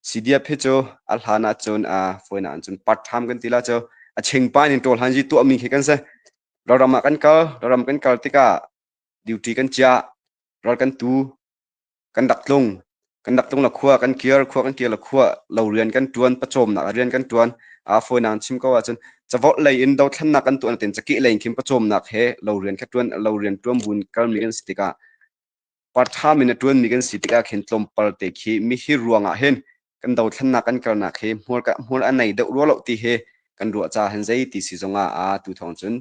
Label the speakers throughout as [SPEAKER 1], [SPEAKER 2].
[SPEAKER 1] CDF hi cu a hlan ahcun fawinak in cun part time kan ti la cu a chingpa in ṭawl han ji tuahmi khi kan si. Ralram ah kan kal, ralram kan kal tikah duty kan ciah, ral kan tu, kan rak tlung. Kan rak tlung la khua kan kir, khua kan kir la khua lo rian kan ṭuan, pawcawmnak ah rian kan ṭuan. A fawinak in chim ko ahcun cavorh lei in dothlennak kan tuah natin cakeh lei in khin pawcawmnak he lo rian kha ṭuan, lo rian ṭuan buin kalmi kan si tikah part-time in a ṭuanmi kan si tikah khin tlawmpal te khi mihi ruangah hin kan dothlennak kan kalnak hi hmual a nei deuh rua lo ti hi kan ruah caah hin zei ti si zongah a tu thawng cun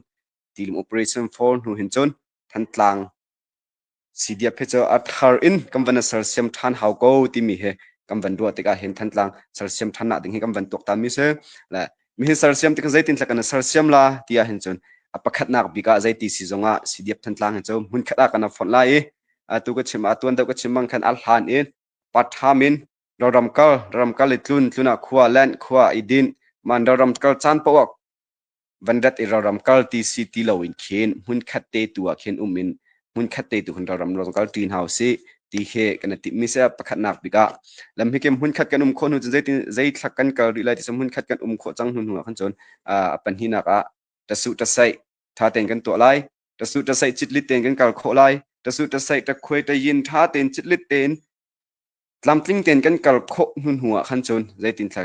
[SPEAKER 1] tilim operation 4 hnu hin cun Thantlang CDF hi cu a thar in kan van sersiam ṭhan hau ko timi hi kan van ruah tikah hin Thantlang sersiam ṭhan nak ding hi kan van tuaktan mi si. Le mihin sersiam tik zeitin thlak kan sersiam la ti ah hin cun a pakhatnak bik ah zeiti si zongah CDF Thantlang hi cu hmunkhat ah kan fonh lai i atu ka chim ah tuan deuh ka chim bang khan a hlan in part-time in ram kal ram kal i tlun tlun ah khua len khua i din man ram kal caan paoh ah van rat i ralram kal ti si ti loin khin hmunkhat te tu ah khin um in hmunkhat te tu khin ralram ron kal ṭi hna usih ti khi kan i timhmi si. Pakhatnak bik ah lam hi kim hmunkhat kan um khawh hnu cun zeitin zeithlak kan kal rih lai ti cu hmunkhat kan um khawh cang hnu hnu ah khan cun a pahnihnak ah tasuh tasaih ṭha tein kan tuah lai. Tasuh tasaih citlit tein kan kal khawh lai. Tasuh tasaih takhuai tayin ṭha tein citlit tein tlamtling tein kan kal khawh hnu hnu ah khan cun zeitin thla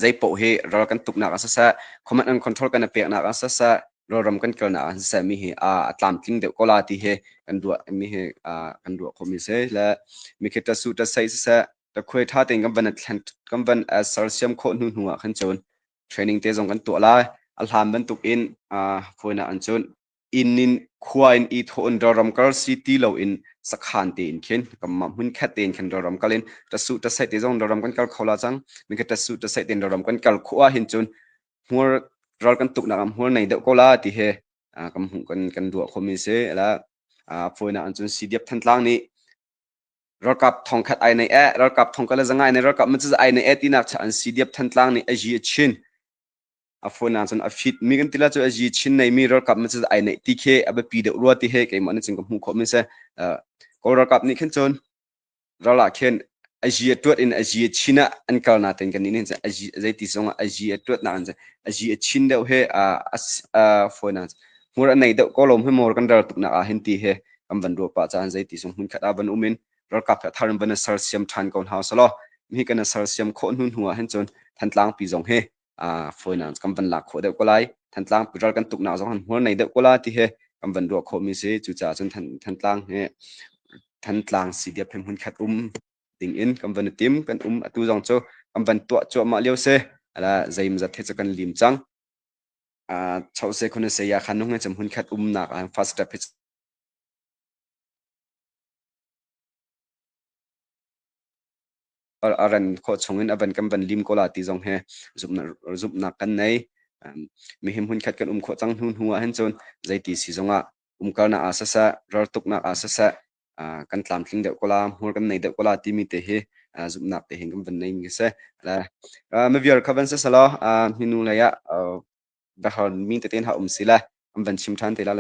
[SPEAKER 1] zeipaoh hi ral kan tuknak ah siseh, command and control kan i peknak ah siseh, ralram kan kalnak ah siseh mi hi a tlamtling deuh ko la ti hi kan ruah mi hi kan ruah khawh mi si. Le mikhi ta su ta sei siseh, ta khuai tha tein kan van thlen kan van sersiam khawh hnu hnu ah khan cun training te zong kan tuah lai. A hlan bantuk in fawinak an cun inn in khua in i thawh in ram kal si ti lo in sakhan tein khin kanmah hmunkhat tein khin ram kal in tasuh tasaih te zong ram kan kal kho la cang. Mi kha tasuh tasaih tein ram kan kal khawh ah hin cun hmur ral kan tuknak ah hmur nei deuh ko la ti he kan hmuh kan kan ruah khomi si. La fawinak an cun CDF Thantlang nih ralkap thongkhat ai nei e ralkap thongkhat le zanga ai nei ralkap ma ai nei e tinak cha an CDF Thantlang nih a ji a chin a phone ah cun a fit mi kan ti la cu a zi chin nei mi ralkap ma ai neih ti khi a biapi deuh rua ti he keimah nih cun ka hmuh khawh mi si. Kawl ralkap nih khin cun ral ah khin a zi a tuat in a zi a chin ah an kal na ten kan nih nih a zi zeiti zong ah a zi a tuat nak in a zi a chin deuh he a phone ah hmur a nei deuh ko lom hi mor kan ral tuk nak ah hin ti he kan van ruah pah caan zeiti zong hmun khat ah van um in ralkap he thar in van sersiam than ko hna selaw mi kan sersiam khawh hnu hnu ah hin cun Thantlang pi zong hi fawinak kan van lak khawh deuh ko lai. Thantlang ral kan tuknak zong han hmual nei deuh ko la ti he kan van ruah khawhmi si. Cucaah cun Thantlang hi Thantlang CDF he hmun khat um ding in kan van i tim kan um. Atu zong cu kan van tuah cuahmah lio si. Ala zeimzat he cu kan lim cang. Chause khun se ya khan nung he hmun khat umnak ah first step hi a ran khawh chungin a van kan van lim ko la ti zong he zumhnak kan nei. Mihim hmunkhat kan um khawh cang hnu hnu ah hin cun zeiti si zongah umkalnak ah siseh, raltuknak ah siseh, kan tlamtling deuh ko la, hmur kan nei deuh ko la timi te hi zumhnak te hin kan van nei mi si. Ma vial kha van siselaw hinu lei ah biahal mi tete ha um si le an van chim ṭhan te la.